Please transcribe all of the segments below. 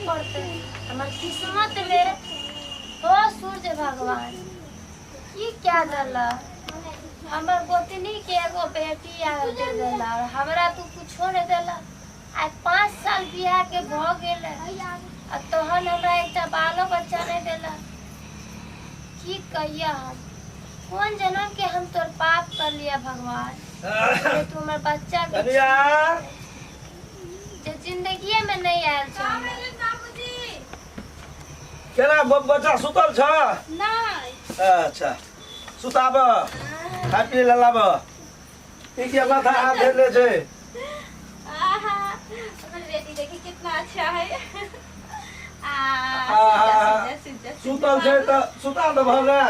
पड़तै। हमर किस्मत में ओ सूर्य भगवान की क्या देला, हमर गोतनी के एगो बेटी आ दे देला और हमरा तू कुछो नहीं देला। आइ 5 साल बियाह के भ गेल आ तहन हमरा एकटा बालो बच्चा नहीं देला। की कहिया हम, कोन जन्म के हम तोर पाप कर लिया भगवान जे तू हमर बच्चा के जे जिंदगी में नहीं आयल छौ। केना बच्चा सुतल छ? नहीं। अच्छा सुताब, खाय पिए ला लाब। ई के माथा हाथ धरले छै? आहा, हमर बेटी देखी कितना अच्छा है। आ आहा, सुतल छै त सुता देबह ने,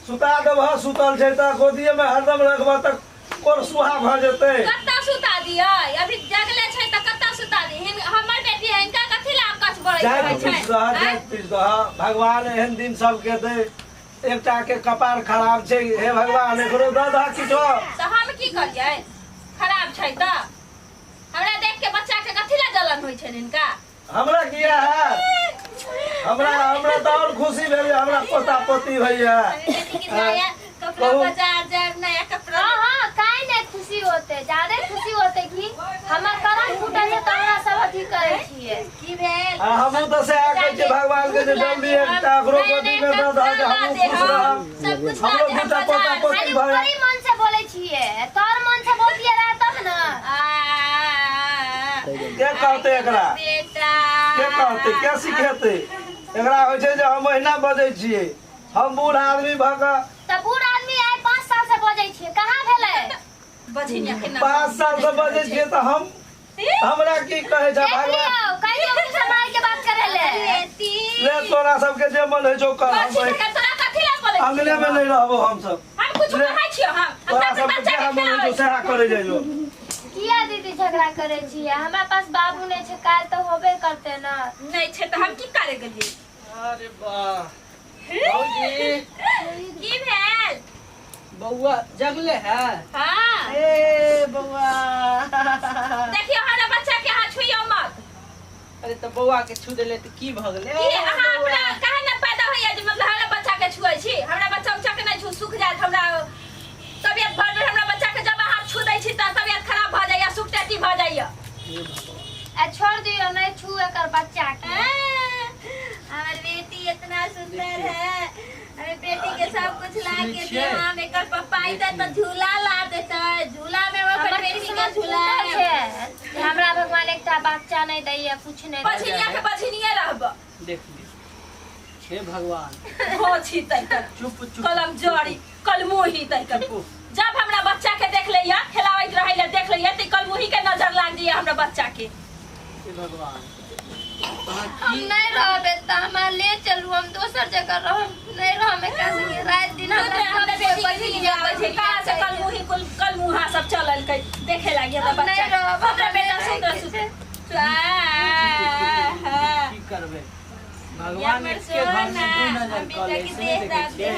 सुता देबह। सुतल छै त गोदिए में हरदम रखबह त कोर सुहा भ जेतै। कत्ता सुता दियै, अभी जगले छै त कत्ता सुता दी। हमर बेटी है, इनका कथी ला कछ बड़ै जाइत छै? पीस दह, जाइत पीस दह। भगवान एहन दिन सबके दे। एकटा के कपार खराब छै, हे भगवान एकरो दऽ दह किछो। त हम की करियै, खराब छै त हमरा देख के बच्चा के कथी ला जलन होइ छै इनका? हमरा किया है, हमरा हमरा तऽ और खुशी भेल जे हमरा पोता पोती होइया। बेटी के नया कपड़ा कहू। बाजार जाए नया कपड़ा। हाँ हाँ, काहे नहीं खुशी होते, ज्यादा खुशी होते कि हमर करम फूटल छै तऽ हमरा सब अथी करै छियै। की भेल? आ हमहूँ तऽ सएह कहै छियै भगवान के जे जल्दी एकटा ओकरो गोदी में दऽ दह जे हमहूँ खुश रहब, सब कुछ ला हमरो देब दूटा पोता बाजार। पोती खाली भऽ ऊपरी मन से बोलै छियै, तोर मन से बोलतियै रहे तब ने। आ के कहतै एकरा, बेटा के कहतै, के सिखेतै एकरा? होइ छै जे हम अहिना बजै छियै, हम बूढ़ आदमी भऽ कऽ। तऽ बूढ़ आदमी आइ 5 साल से बजै छियै, कहाँ भेलै? बझिनिया के 5 साल से बजै छियै तऽ हम हमरा की कहै छै देख भगवान? लियौ, कहियो मुँह समार के बात करै ले। बेटी ले तोरा सबके जे मन होइ छौ कर, हम बझिनिया के तोरा कथी ला बोलै छियै? अंगने में नहीं रहबो हम सब। हम कुछ ले। कहै छियै? हम तोरा अपना सबके बच्चा जएह के मन होइ खिलाबै छौ सएह करै जइयो। किया दीदी झगड़ा करै छियै? हमरा पास बाबू नहि छै, काल्हि तऽ होबे करतै ने। नहीं छै तऽ हम की करे गेलियै? अरे वाह भौजी, की भेल? बौआ जगले है? हाँ। ए बौआ, देखियौ हमरा बच्चा के अहाँ छुइयौ मत। अरे तऽ बौआ के छू देले तऽ की भऽ गेलै? की अहाँ अपना काहे ने पैदा होइया जे मतलब हमरा बच्चा के छुअै छी? हमरा बच्चा उच्चा के नहि छू, सुख जायत हमरा तबियत भर भर। हमरा बच्चा के जब अहाँ छू दै छी तऽ तबियत खराब भऽ जाइया, सुखटेटी भऽ जाइया। हे भगवान, आ छोड़ दियौ, नहि छू एकर बच्चा के। हमर बेटी इतना सुंदर है, अरे बेटी के सब कुछ ला के सुनै दे। छियै? हम एकर पप्पा अइतै तऽ झूला ला देतै, झूला में ओकर हमर बेटी के किस्मत झूला। फूटल छै जे हमरा भगवान एकटा बच्चा नहि दैया, कुछ नहि दैया। बझिनिया के बझिनिये रहब। देख लियौ, हे भगवान। हो छी तैकर चुप चुप, कलम जड़ी कलमुही तैकर। चुप। जब हमरा बच्चा के देख लैया खेलाबैत रहै ला देख लैया तऽ कलमुही के नजर लाग जाइया हमरा बच्चा के। हे भगवान, अहाँ हम की नहीं रहबे तऽ हमरा ले चलू, हम दोसर जगह रहब, नहीं रहब एकरा संगे। राति दिन हमरा हमरा सब कोइ बेटी के बजलिया बझिया कहाँ से कलमुही कुल कलमुहा सब चललकै देखे लागी हमरा हम बच्चा नहीं रहब, हमरा हमरा बेटा नहीं सुंदर रहैके सुंदर छै। की करबै भगवान, एके घर में दू नजर कऽ लै से नहि देखै छियै?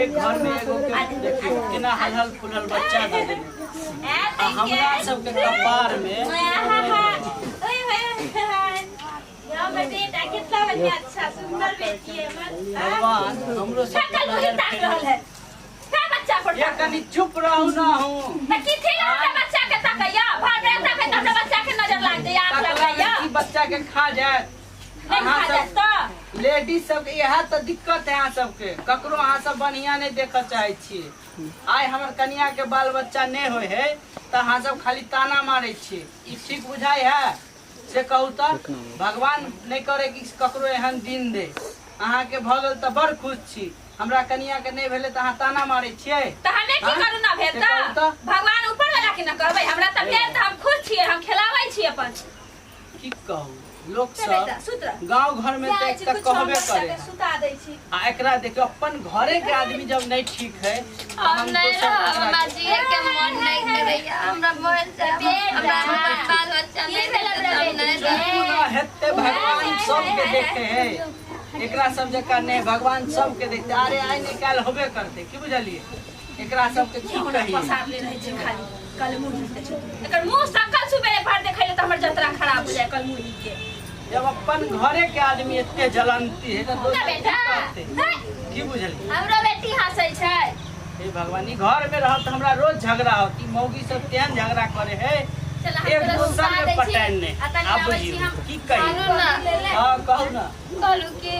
एक घर में एगो के देखियौ केना हलहल फुलल बच्चा दऽ देने आ हमरा सबके कपार में। बेटा कितना बढ़िया, अच्छा सुंदर बेटी है। भगवान हमरो सबके कल नजर ताक फेर रहल है का बच्चा पर? ये कनि चुप रहू ना हूँ। त की थी हमरा बच्चा के ताकैया? भर बेटा ताकै त हमरा बच्चा के नजर लाग जाइया, आँख लग तकला में जाइया। की बच्चा के खा जायत? नहीं अहाँ खा सब जायत त लेडीज सबके इएह तऽ दिक्कत है। अहाँ सबके ककरो अहाँ सब बढ़िया नहीं देखऽ चाहै छियै। आइ हमर कनिया के बाल बच्चा नहीं होइ है तऽ अहाँ सब खाली ताना मारै छियै। ई ठीक बुझाइ है से कहू तऽ? भगवान नहीं करे कि ककरो एहन दिन दे। अहाँके भऽ गेल तऽ बड़ खुश छी, हमरा कनिया के नहीं भेलै तऽ अहाँ ताना मारै छियै। त हमे की हाँ? करू ना भेल से त? कहू तऽ। भगवान ऊपर वाला के ना कहबै, हमरा त भेल त हम खुश छियै, हम खेलाबै छी अपन। की कहू, लोक चल बेटा, सब सुत रह। गाँव घर में तऽ जाइ छी एकटा कुछो, हम कहबे बच्चा करे के है। सुता दै छी। आ एकरा देखियौ, अपन घरे के आदमी जब नहीं ठीक है तऽ हम हम नहीं दोसर रहब, केकरा हमरा जिए के मन नहीं करैया। हमरा मोबाइल से हमरा हमर बाल बच्चा नहीं देते तऽ हम नहीं रहब। पूरा हेतै। भगवान सबके देखे है, एकरा सब जकाँ नहीं, भगवान सबके देखते। अरे आइ नहीं काल्हि होबे करतै, की बुझलियै? एकरा सबके की कही। पसारले रहै छै खाली कलमुही के। एकर मुंह सकल सुबेरे भर देखै ले त हमर जतरा खराब हो जाय कलमुही के। जब अपन घरे के आदमी एते जलनती है त ना दोसर की बेटा कहते हैं? की बुझलियै हमरो बेटी हंसै छै हे भगवान ई घर में रहब त हमरा रोज झगड़ा होत ई मौगी सब तेहन झगड़ा करे है चल हम एक तोरा दोसर सुता में दै छी पटाइन नहि आ तनी आब आबै छी बुझियौ हम की कही सुनू ना हाँ कहू ना कहलू कि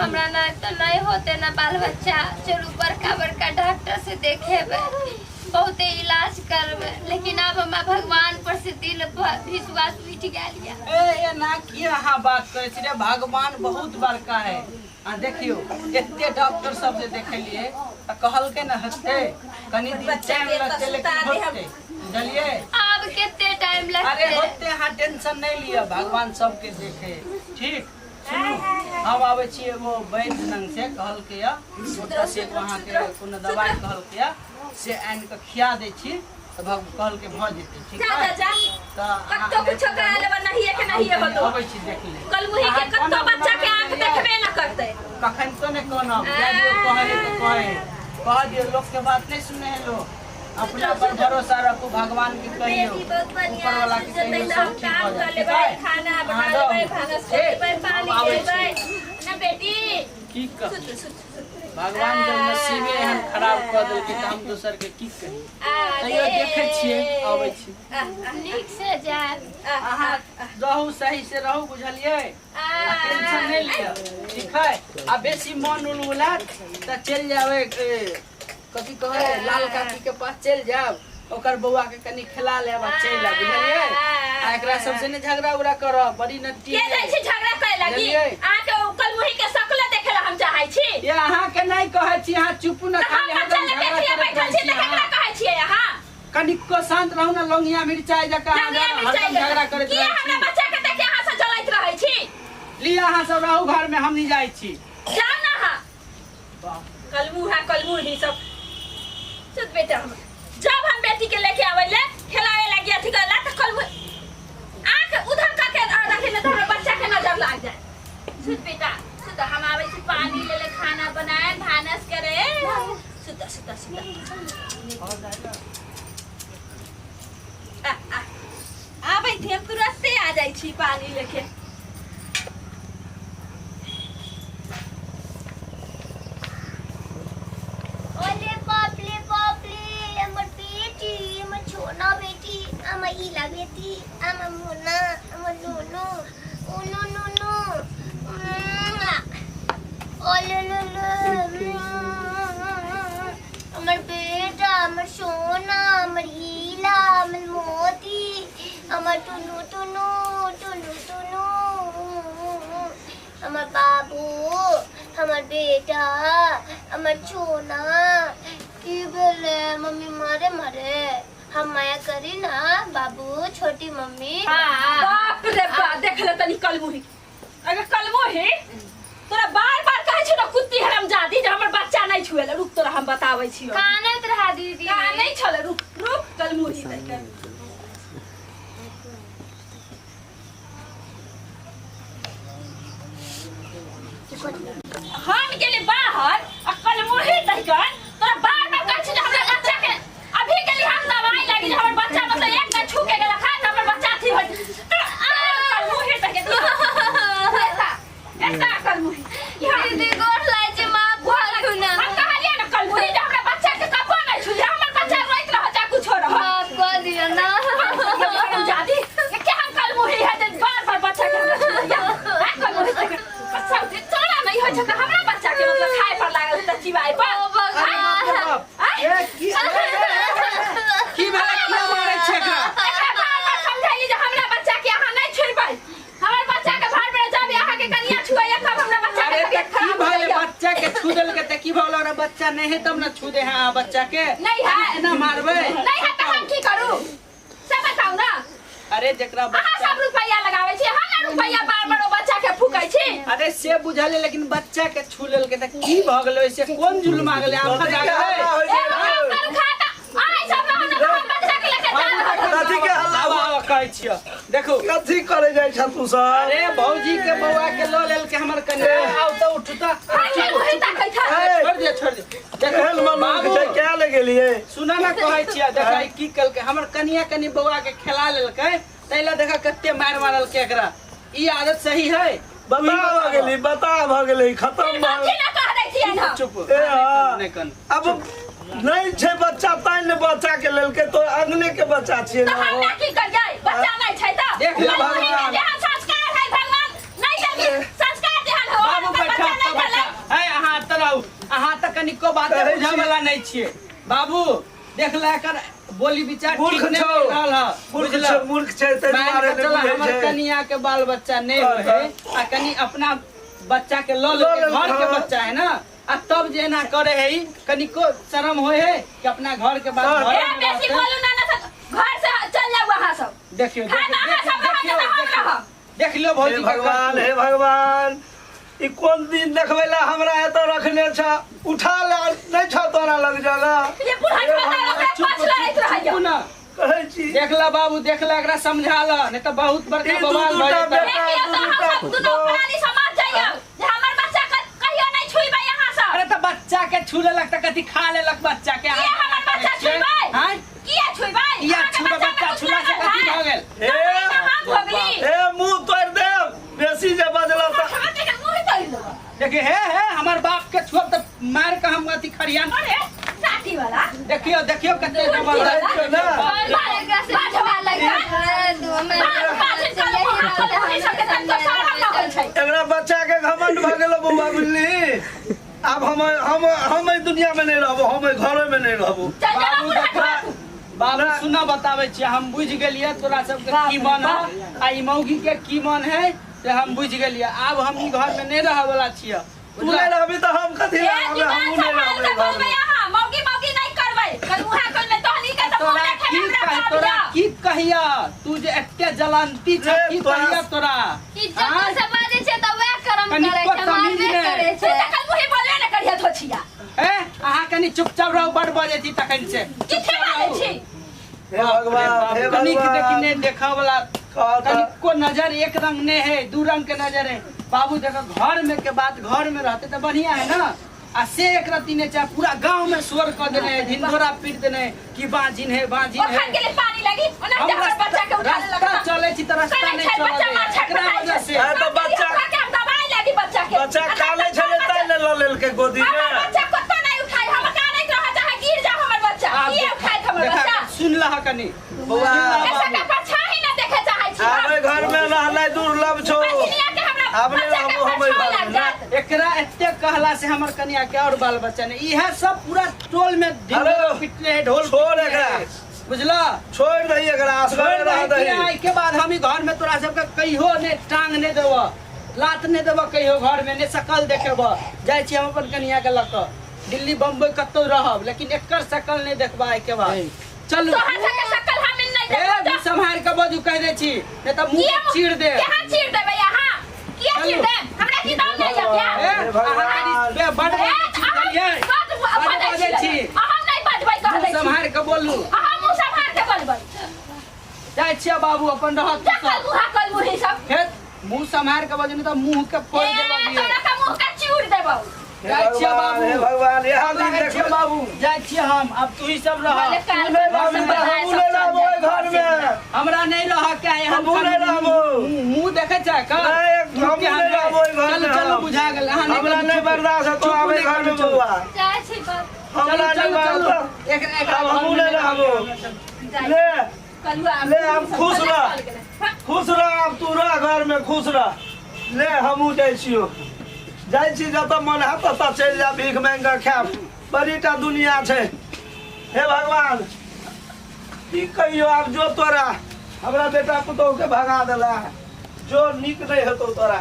हमरा ना तो नहीं होते ना बाल बच्चा चलू बड़का बड़का डॉक्टर से देखेबे बहुते इलाज करबे लेकिन अब हमरा भगवान पर से दिल पर विश्वास उठ गेल या ए एना की अहाँ बात करै छी रे भगवान बहुत बड़का है आ देखियो एते डॉक्टर सब जे देखलिए तऽ कहलकै ने हेतै कनी दिन बच्चा टाइम के तऽ लगतै सुता लेकिन दे हम। होतै बुझलियै आब कते टाइम अरे लगते होते अहाँ टेंशन नहीं लिअ भगवान सबके देखे ठीक सुनू हम आबै छी एगो वैद्य लग से कहलकै यऽ ओतऽ से एगो अहाँके कोनो दवाइ कहलकै यऽ से आनि कऽ खिया दै छी तऽ कहलकै भऽ जेतै ठीक जा जा है जा तऽ अहाँ कत्तो कुछो करा लेबै नहिए के नहिए होतो अबै छी देख ले कलमुही के अहाँ कत्तो कोना बच्चा के बना आंख लिअ। देखबे न करतै कखन तो नहि कहब जाय दियौ कहै है तऽ कहै है कह दियौ लोकके बात नहि सुनै है लोक अपना पर भरोसा रखू भगवान के कहियो बेटी बहुत बढ़िया ऊपर वाला के से कहियो जतै सब हम ठीक काम हो कर जाए लेबै खाना बना अहाँ लेबै रहू। भानस कर ठीक, लेबै पानी हम आबै लेबै छी। ना बेटी की कह सुत सुत सुत भगवान जब नसीबे एहन खराब कऽ देलकै तऽ हम दोसर के की कही आ तैयो देखै छियै अबै छी आ आ नीक से जायब आ अहाँ रहू सही से रहू बुझलियै आ टेंशन नहि लिअ ठीक है आ बेसी मन उलउलात तऽ चलि जायब कथी कहै लाल काकी के पास चलि जायब ओकर बौआ के कनि खिला लेब आ चलि आयब बुझलियै आ एकरा सबसे नहि झगड़ा उगड़ा करब बड़ी नट्टी के जाइ छी झगड़ा करे लागी बुझलियै? अहाँ के ओ कलमुही के शकल देखे ला हम चाहै छी ये अहाँ के नहि कहै छी अहाँ चुप न तऽ हम खाली बच्चा हरदम लेके झगड़ा छियै करैत बैठल रहै छी छी तऽ केकरा अहाँ। कहै छियै अहाँ कनिको शांत रहू ने लौंगिया मिरचाई जकाँ अहाँ लौंगिया मिरचाई हरदम झगड़ा करैत किया रहै हमरा छी बच्चा के देखे अहाँ से जलैत रहै छी लिअ अहाँ सब रहू घर में हम नहि जाइ छी जाउ ना अहाँ बाप कलमुहा कलमुही सब सुत बेटा हम जब हम बेटी के लेके आवे ले खेलावे लगी अथी करे ला त कलमु आंख उधर करके रखे न त हमरा बच्चा के नजर लाग जाए सुत बेटा सुत हम आवे छी पानी ले ले खाना बनाए भानस करे सुत सुत सुत आ आ आबै थी हम तुरंते आ जाइ छी पानी लेके ओले बापले बापले हमर बेटी हमर छोना बेटी हमर इला बेटी हमर मोना हमर नूनू ओ नो नो नो ओले लो लो हमर बेटा हमर सोना हमर हीला हमर मोती हमर टुनू टुनू टुनू टुनू हमर बाबू हमर बेटा हमर छोना की भेलै मम्मी मारे मारे हम माया करी ना बाबू छोटी मम्मी बाप रे बाप देख ले तनी कलमुही अगर कलमुही तोरा बार बार कहै छी ना कुत्ती हरामजादी जे हमर बच्चा नहीं छुएले रुक तोरा हम बताबै छियो कानैत रहा दीदी का नहीं छले रुक रुक कलमुही देख हम गेली बाहर आ कलमुही दहिकन तोरा बार बार कहै छी जे हमरा बच्चा के अभी गेली हम दवाई लागी जे हमर बच्चा मतलब एक ना छू के गेल खा तऽ हमर बच्चा अथी होइ कलमुही दहिकन ऐसा ऐसा कलमुही दीदी गोर लागै छै माफ करू ना हम कहलियै ना कलमुही जे हमरा बच्चा के कबो नहि छू हमर बच्चा रोइत रह जा कुछो रह माफ कऽ दिअ ना हरामजादी ये केहन कलमुही है जे बार बार बच्चा के हमरा छुइया हां कलमुही तक बच्चा जे तोरा नहीं होइ छै तऽ हमरा बच्चा के मतलब खाय पर लागल तऽ चिबाय पर ओ अरे बाप रे भगवान बाप ए की की भेलै किया मारै छै एकरा एकरा बार बार समझैली जे हमरा बच्चा के अहाँ नहीं छुइबै हमर बच्चा के भार में जब अहाँ के कनिया छुइया तब हमरा बच्चा के अरे तऽ तबियत की खराब हो भेलै जाइया बच्चा के छू देलकै तऽ की भऽ गेलै ओकरा बच्चा नहि है तब ने छू दे है अहाँ बच्चा के नहीं है। एना मारबै नहीं है तऽ हम की करू से बताउ ना अरे जकरा अहाँ बच्चा सब रुपैया लगाबै छी हम ना रुपैया बार बार ओ बच्चा के फूकै छी अरे से बुझल है, लेकिन बच्चा के छू लेलकै तऽ की भऽ गेलै ओइसे कोन जुल्म आ गेलै आफत आ कथी के गेलै हल्ला होइ ए छै काम करू खाता आइ सब रहू ना हम बच्चा के लेके जा रहल कथी के हल्ला आब आब कहै छियौ देखू कथी करे जाइ छ तू सब अरे भौजी के बौआ के लऽ लेलकै हमर कनिया आउ तऽ उठू तऽ हम वही ताकै था ए, छोड़ दिअ छोड़ दिअ केहन देखू मनुख बाबू छै क्या ले गेलियै सुना ना कहै छियै देखै की केलकै हमर कनिया कनि बौआ के खेला लेलकै ताहि लए देखा कते मारि मारलकै एकरा ई आदत सही है? बता भऽ गेली, बता भऽ गेली, खत्म भऽ कथी ना कह दै छियै हम। चुप। ए, हाँ। नहि कन। अब नहि छै बच्चा तैं ने बच्चा के लेलकै, तो अंगने के बच्चा छियै तऽ ने। हम ना की करियै, बच्चा नहि छै तऽ देख ले भगवान। जेहन संस्कार है भगवान नहि देलखिन संस्कार जेहन हो बाबू ओकर बैठा बच्चा नहि बैठा भेलै। है, अहाँ एतऽ रहू। अहाँ तऽ कनिको बात कहै बुझऽ छी। वाला नहि छियै बाबू। देख ले एकर बोली विचार मूर्ख ठीक नहि छौ। मिल रहल है। मूर्ख बुझलह? छै, मूर्ख छै, ताहि मान दुआरे के नहि चलऽ, बुझै हमर छै। कनिया के बाल बच्चा नहि हाँ, होय है आ कनि अपना बच्चा के लऽ लऽ लेलकै, लेलकै, घर के हाँ। बच्चा है ना, आ तब जे एना करे है ई, कनिको शरम होय है कि अपना घर के बात हाँ। घरे ए में बेसी रहतै। बोलू ना, ना तऽ घर से चल जाउ अहाँ सब। देखियौ, खाना अहाँ देखियौ, सब रहत देखियौ, तऽ हम देखियौ। रहब। देख लियौ भौजी हे के भगवान, करतूत। हे भगवान, ई कोन दिन देखबै ला हमरा एतऽ रखने छ? उठा ले, नहि छ तोरा लग जगह? ये बूढ़ा हे छोटा भगवान, ओकरा चुप, पाछ लड़ैत चुप, रहैया। चुप ना। कहै छी। देख ला बाबू, देख ला, एकरा समझा ला, नहीं तो बहुत बड़का ई दू बवाल भऽ दूटा जेतै। बेटा, देखियौ दू तऽ हम दूटा सब दुनू प्राणी समाज जइयौ जे हमर बच्चा के कहियो नहि छुइबै अहाँ सब। अरे तऽ बच्चा के छू लेलक तऽ कथी खा लेलक बच्चा के? किया हमर बच्चा छुइबै? आँय? किया छुइबै? किया अहाँके छुबै? बच्चा बच्चा छुला से कथी भऽ गेल? हे कहाँ भऽ गेली? हे, मुंह तोड़ि देब बेसी जे बजल तऽ। अहाँके के मुँह तोड़ि देब। देखिए, हे हे, हमर बाप के छुअब तऽ मार के हम अथी खरियान। अरे साथी वाला देखियो, देखियो कते जबरदस्त। छै ना। एकरा बच्चा के घमंड भऽ गेलो बौआ, बुझली? आब हम हम हम एहि दुनिया में नहीं रहबो, हम एहि घरे में नहीं रहबो। बाबू देखा, बाबू सुना, बताबै छियै, हम बुझि गेलियै तोरा सबके की मन है आ ई मौगी के की मन है से हम बुझि गेलियै। आब हम ई घर में नहि रहऽ वाला छियै। तू नहीं रहबी तऽ हम कथी लए रहबै? हमहूँ नहीं रहबै घर में। तोरा की कह, तोरा की कहिया, तू जे एते जलंती छ, रे, की तोरा- कहिया तोरा? इज्जत से बाजै छै तऽ वएह कर्म कनिको करै छै, तमीज मारबे नहि। करै छै। ए, अहाँ कनि चुपचाप रहू, बड बजै छी तखन से। हे भगवान, हे कनिक भगवान। देखी नहि देखऽ वाला। कह तऽ। कनिको नजर एक रंग नहीं है, दू रंग के नजर है। बाबू देखो, घर में के बात घर में रहते तो बढ़िया है ना, आ से एक रत्ती नहीं चाहे पूरा गांव में शोर कर देने है, ढिंढोरा पीट देने है कि बाजिन है, बाजिन है। हम रास्ता रास्ता चले छी तऽ रास्ता नहीं चलऽ दै है। एकरा वजह से। आ, तऽ बच्चा बच्चा काले छलै तैं ने लऽ लेलकै गोदी में। बच्चा कत्तो नहीं उठाई, हम कानैत रह चाहे गिर जा हमर बच्चा। आब किए उठाइत हमर देखा, बच्चा? सुन लह कनि। बौआ, ऐसा का परछाई ना देखे चाहे छी आब एहि घर में रहनाइ दुर्लभ छौ। दुनिया के हमरा आब नहि बच्चा के रहबो हम एहि परछाई घर लाग में। जात। एकरा एते कहला से हमर कनिया के और बाल बच्चा नहीं, इहे सब पूरा टोल में ढिंढोरा हेलो। पिटले है, ढोल छोड़ पिटले है। एकरा। बुझला? छोड़ि दही एकरा, असगरे छोड़ रह दही कि दही। एहि के बाद हम ई घर में तोरा सबके कहियो ने टांग नहि देबऽ, लात नहि देबऽ, कहियो घर में ने शकल देखेबऽ। जाइ छी हम अपन कनिया के लऽ कऽ दिल्ली बम्बई कतौ रहब, लेकिन एकर शकल नहि देखबा एहि के बाद। चलू। तोहर सबके शकल हम नहि ए देखब। मुँह सम्हारि के बजू, कहि दै छी, नहि तऽ मुँह किया के चीर दे। केहन चीर देबै अहाँ? किया चीर चलू। देब? हमरा की दाम नहि यऽ क्या? ए, हे भगवान। अहाँ कनि बे बड ए, बजै छी, अहाँ बुझलियै? बड बड बजै बजै छी। छी। अहाँ नहि बजबै कह मुँह दै छी। सम्हारि के बोलू। अहाँ मुँह सम्हार के बोलबै। जाइ छियै बाबू, अपन रहत जा कल मुहा कल मुही सब। फेर मुँह सम्हारि के बजू, नहि तऽ मुँह के फोड़ि ए, देब अभिये। तोरा के मुँह के चूर देबौ। हे जाइ छियै भगवान, बाबू। हे भगवान, इएह दिन लागै छियै देखबै। बाबू, जाइ छियै हम, आब तू ही सब रह। भले काल तू नहि रहबी तऽ हमहूँ नहि रहबो एहि घर में। हमरा नहीं रह के है, हम हमहूँ नहि रहबो। मुंह देखे छै का? नहि, मुँह के हमहूँ नहि हम रहबो एहि घर चलू में। चलू, हम। बुझा गेल। अहाँ नहि हमरा करू, नहि चुप। बर्दाश्त हेतौ चुप आब एहि नहि घर में करू, चलू। बौआ। जाइ छी बाप। हमरा चलू नहि चलू बर्दाश्त। एक एक आब हमहूँ नहि रहबो। ले कलुआ ले, आब खुश रह। चल गेलै। हाँ, खुश रह, आब तू रह घर में, खुश रह। ले हमहूँ जाइ छियौ, जाइ छी, जतऽ मन हैत ततऽ चलि जायब, भीख मांगि कऽ खायब। बड़ीटा दुनिया छै। हे भगवान, की कहियौ आब? जो तोरा हमरा बेटा पुतोहु के भगा देला, जो नीक नहि हेतौ तोरा।